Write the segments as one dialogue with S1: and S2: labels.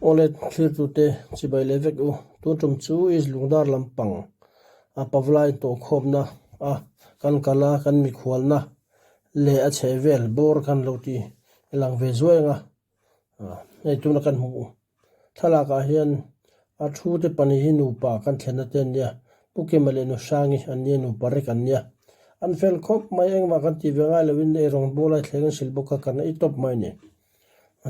S1: Awle thlirtute chibai leh vek u. Tun tum chu East Lungdar lampang a Pavlai tawhkhawmna a kan kal a, kan mikhualna leh a chheh vel bawr kan lo ti lang ve zuai ang a. Hei tuna kan hmuh thlalak ah hian a thu te pahnih hi nupa kan thlenna te an nia, Pu Kima leh Nu Hrangi an nia, nupa rek an nia. An fel khawp mai, engmah kan tih ve ngai loin eirawng bawlai thleng an sil bawk a, kan ei tawp mai a ni.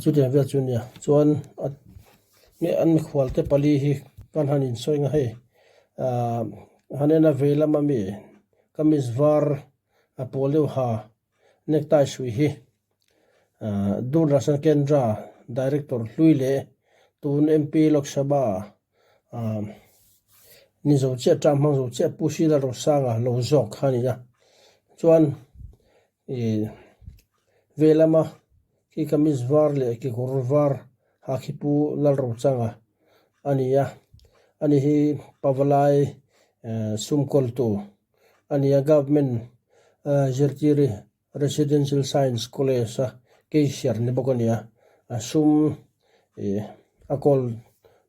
S1: Chutiang vel chu nia chuan nge an mikhual te pali hi kan han insawi nga hei ahh hanena vei lama mi kamis var a pawl deuh ha necktie hrui hi ahh Doordarshan Kendra director hlui leh tun MP Lok Sabha ahh ni zo chiah term hmang zo chiah Pu Sila Rosanga lo zawk kha a ni a chuan. Ih ve lama khi kamis var leh kekawr var ha khi pu Lalrochanga a ni a, ani hi Pavalai sumkawltu a ni a, Government Zirtiri Residential Science College a cashier ni bawk a ni a, a sum ih a kawl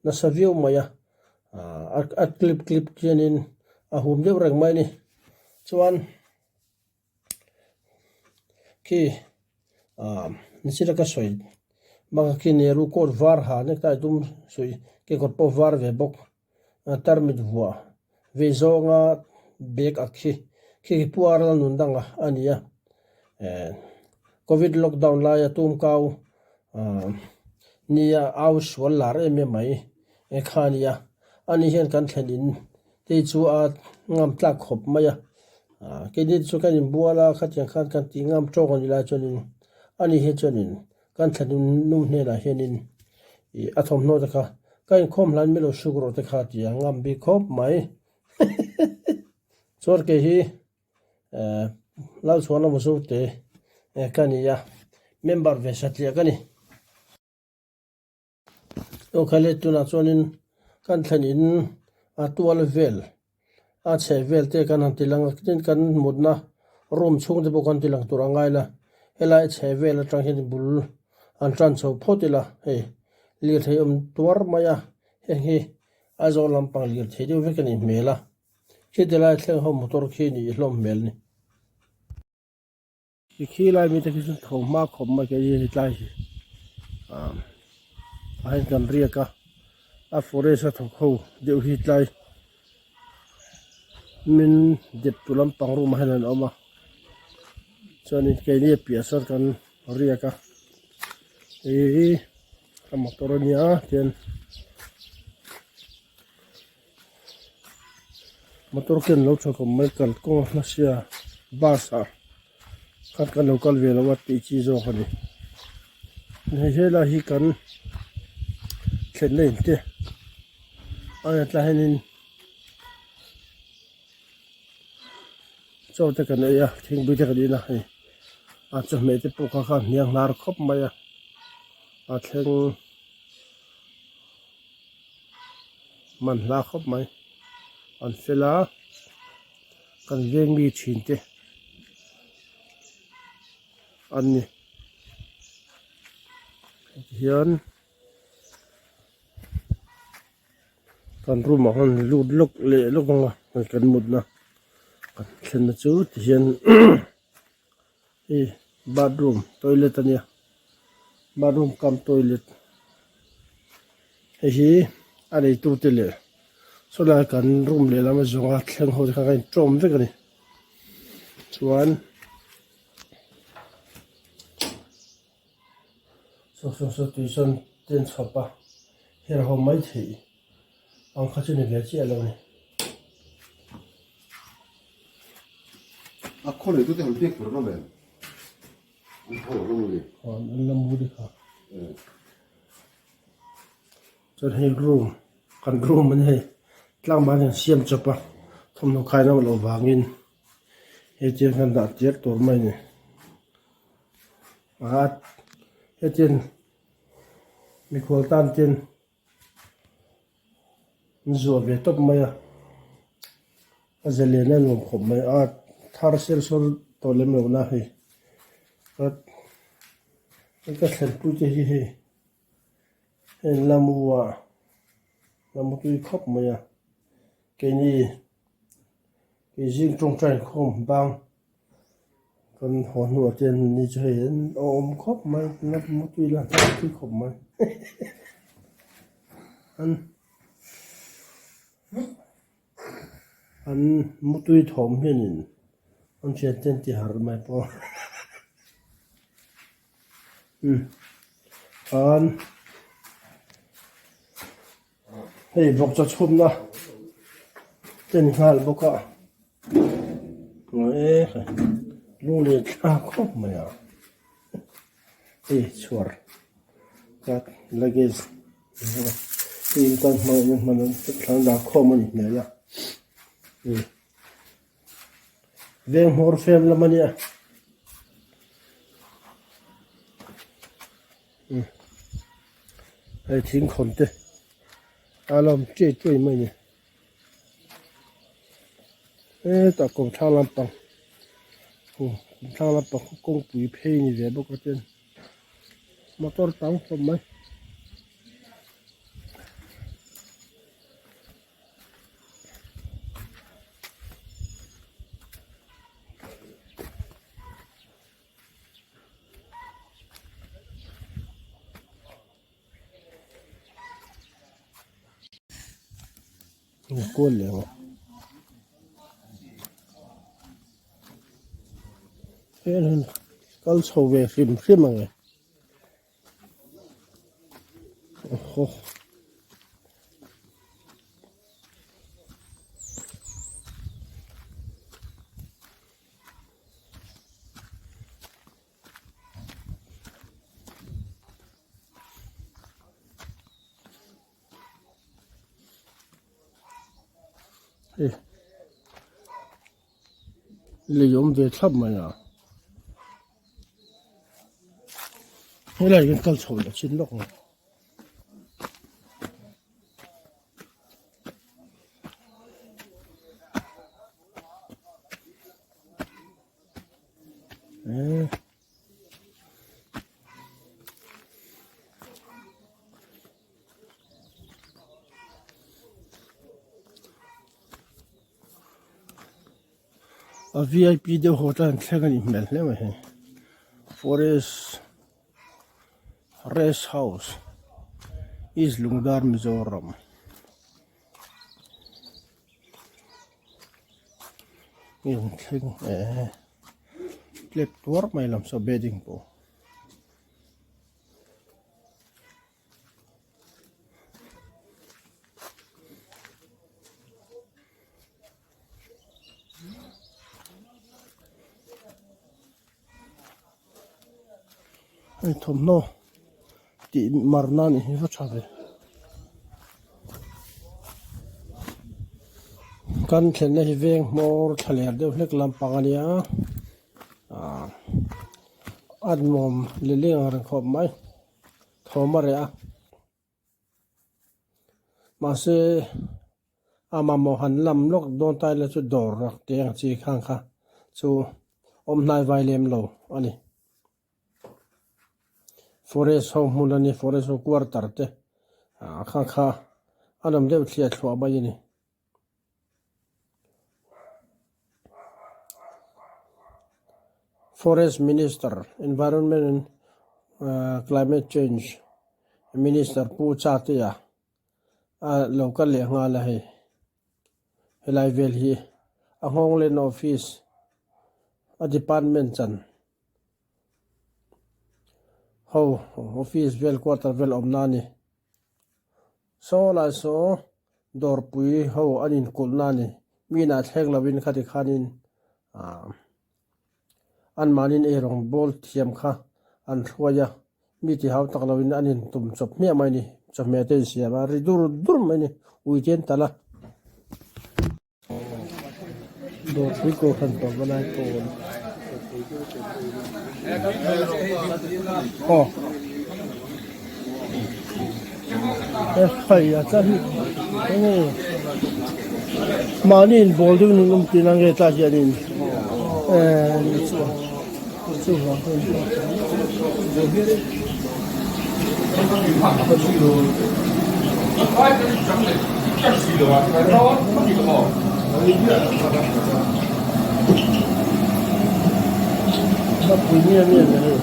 S1: nasa viau mai a, a clip clip khianin a hum deuh reng mai a ni chuan. Khi ah nichina ka sawi bak khi Nehru coat var ha necktie dum suih kekawr pawh var ve bawk tarmit vuah ve zawnga bag ak khi khi khi pu Arla nun danga a ni a eh covid lockdown laia tum kau ah nia au sual lar em em mai kha a ni a ani hian kan thlen in Tei chu a ngam tlak khawp mai a, keini chu kan inbual a, khatiang khan kan tih ngam tawk a ni lai chuanin ani hi chuanin kan thlanun nu hnenah hianin ih a thawmhnaw te kha ka inkhawm hlan milo suk rawh te kha ti a ngam bik khawp mai. Chuan kei hi Lalchhuana Muzote ka ni a, member ve satliah ka ni. Aw kha le tunah chuanin kan thlen in a tual vel a chheh vel te kan han ti lang a tin kan mutna room chhung te pawh kan ti lang tur a ngai la helai chheh vel atang hian bul an tan chho phawt ila hei lirthei awm tuar mai a heng hi Aizawl lampang lirthei deuh vek a nih hmel a khiti lai thleng ho motor khi nih hlawm hmel a ni. I khi lai mite khi chu tho hma khawp mai kei hi hetlai hi ah ah hian kan riak a a forest a thawk ho deuh hi tlai min dep tu lampang room ah hian an awm a chuanin keini a piah sawn kan riak a ih a motor ania tian motor ken lo tha khawp mai kalkawng a hmasia bus ah khan kan lo kal ve lo a tih chi zawk a ni hei helai hi kan thlenna in te a tlai hianin chaw te kan ei a thingpui te kan in a hei a chawhmeh te pawh kha khan hniang hnar khawp mai a a thleng. Man hla khawp mai an fel a kan veng mi thin te an ni tihian kan room ah khan lut lawk leh lawk ang a kan mutna kan thlenna chu tihian hei bathroom toilet a nia bathroom cum toilet hei hi a neitu te leh sawlai kan room lehlam a zawnga thleng ho te kha ka intawm vek a ni chuan saw saw saw tui sawn ten chhawp a her ho mai theih ang kha chu ni ve chiah lo a ni.
S2: A khaw nei tute han biak tur rawh em? An tho rawh ni.
S1: An la mu dik a. Chuan hei room kan room a ni hei tlang ban hian siam chawp a thawmhnaw khai na loh vangin hetiang hian dah tir tur mai a ni. A hetiang mikhual tan ten An zuah ve tawp mai a, a zalen a nuam khawp mai a, thar ser sawr tawh lem lo na hei ka thlenpui te hi hei. Heng lamu ah lamu tui khawp mai a keini kei zing tawngtai inkhawm bang kan haw hnuah te ni chu hei an awm khawp mai lamu tui la hnam tui khawp mai an an mutui thawm hianin an thiante an ti harh mai pawh umm khan hei vawkchaw chhumna te ni nghal bawk a eh lunglen thlak khawp mai a hei chhuar vat luggage hei in tan hmang in hman an thlan dah khawm a ni hmel a Veng hmawr fem lam a nia. Hei thingkhawn te a lo awm chiai chiai mai a ni. Hetah kawmthlang lampang kawmthlang lampang kawngpui phei ni ve bawk a chuan motor tam khawp mai. Kual leh ang a heng kal chho ve hrim hrim ang e. Lei awm ve thlap mai a. Helai hian kal chho leh chin lawk ang. A vip deuh hotel an thleng a nih hmel hle mai hei forest rest house east lungdar mizoram hei an thleng eh tlep tuar mai lam saw bedding pawh. Hei thawmhnaw tih mar na nih hi va tha ve kan thlenna hi veng hmawr thla ler deuh hlek lampang a nia ah a nuam lileng ang reng khawp mai thawm a reh a. Mahse, a mamawh han lam lawk dawn ta ila chu dawr rak te ang chi khang kha chu awm hnai vai lem lo a ni. Forest ho hmun a ni, forest ho quarter te khang kha an awm deuh thliah thluah mai a ni. Forest Minister, Environment and Climate Change Minister Pu Chatea a lo kal leh nghal a hei. Helai vel hi a nghawng len office a department chan ho office vel quarter vel awmna a ni. Saw lai saw dawrpui ho an inkulhna a ni. Mi inah thleng lovin khati khanin ah anmahniin eirawng bawl thiam kha an hruai a, mi ti hau tak lovin an intum chawp hmiah mai a ni. Chawhmeh te insiam a, ri dur dur mai a ni. Ui te an talh a. Dawrpui kohhran tawp a lai pawn. Aw. E khai a cha hi enge mahni in bawl deuh in awm tih na nge tah hianin e chu chu vang chuan. A pui miah miah mai hei.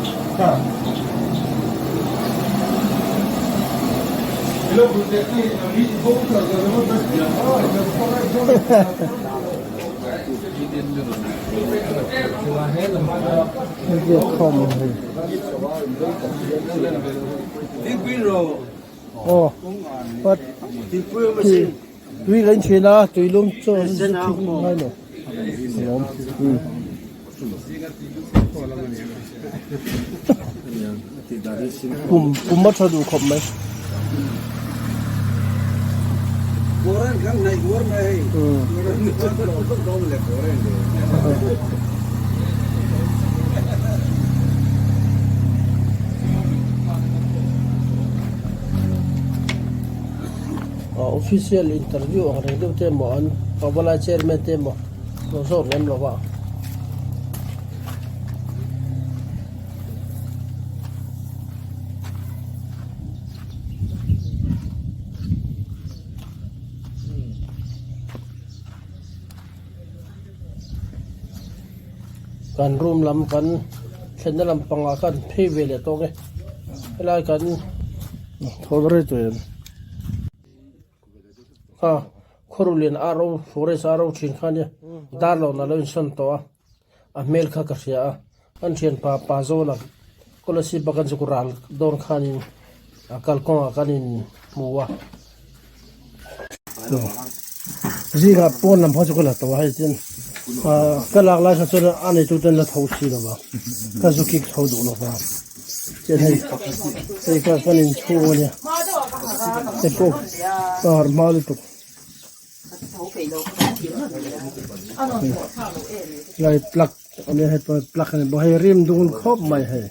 S1: Aw pat tui kan thin a tui lum chu ngai lo lawm pum pum a tha duh khawp mai. Official interview ang reng deuh te emaw an pavalai chairman te emaw lo zawt lem lo va. Kan room lam kan thlenna lam pangah khan phei ve leh tawk e helai kan thawn rei tawh em kha khawruhlian ro forest a ro thin kha nia dar lohna a lo insawn tawh a a hmel kha ka hria a kan thianpa pa zawna scholarship a kan zuk ral dawn khanin a kalkawngah kan in hmu a zingah pawn lam pawh chu ka la tawh a hei chuan ah ka lak lai kha chuan a neitu ten la tho si lo va ka zu kik tho duh lo va chuan hei hei kha kan inchhung a nia hei pawh ka harh hma lutuk. Lai plug a nia hei pawh plug a ni bawk hei rim dun khawp mai hei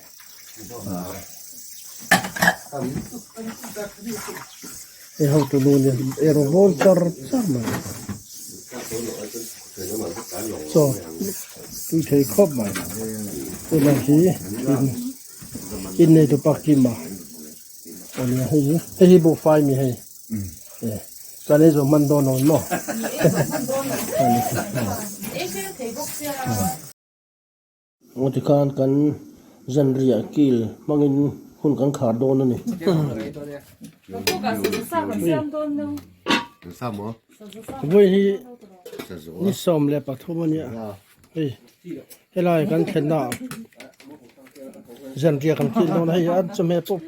S1: hei hotu nu nia eirawng bawl char char mai chaw tui thei khawp mai tunah hi innei tupa kima a nia hei hi hei hi buhfai mi hei. Kan ei zawh hman dawn lo maw? Aw tikhan kan zanriah kil hmangin hun kan khar dawn a ni. Vawi hi ni 13 a nia. Hei helai kan thlenna ah zanriah kan kil dawn a hei a chawhmeh pawh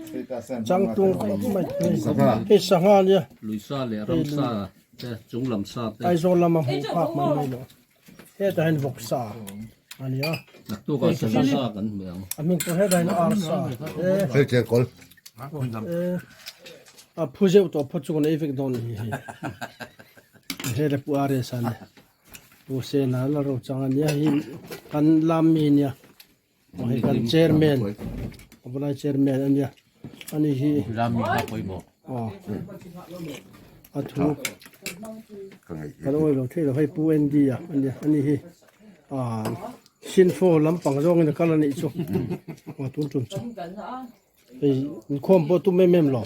S1: changtlung khawp mai hei sangha a nia
S3: Luisa leh ramsa te chung lam sa te
S1: Aizawl lama hmuh phak mai mai lo hetah hian vawksa a nia
S3: naktuk ah sazu sa kan hmu ang
S1: a hming pawh hetah hian arsa
S2: Hei chen kawl
S1: a phu zeuh tawh phawt chu kan ei vek dawn a ni hei hei le pu RS a nia. Pu Sena la ro chang a nia hei kan lam mi nia aw hei kan chairman avalai chairman a nia ani hi
S3: lam mi kha pawimawh
S1: aw a thu kan awi lo thei lo hei Pu ND a ania ani hi ah sinfo lampang zawngin a kal a nih chu aw tun tum chu. Hei inkhawm pawh tum em em lo.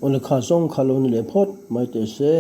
S1: Aw lehkha zawng kha lo ni leh phawt mai teh se.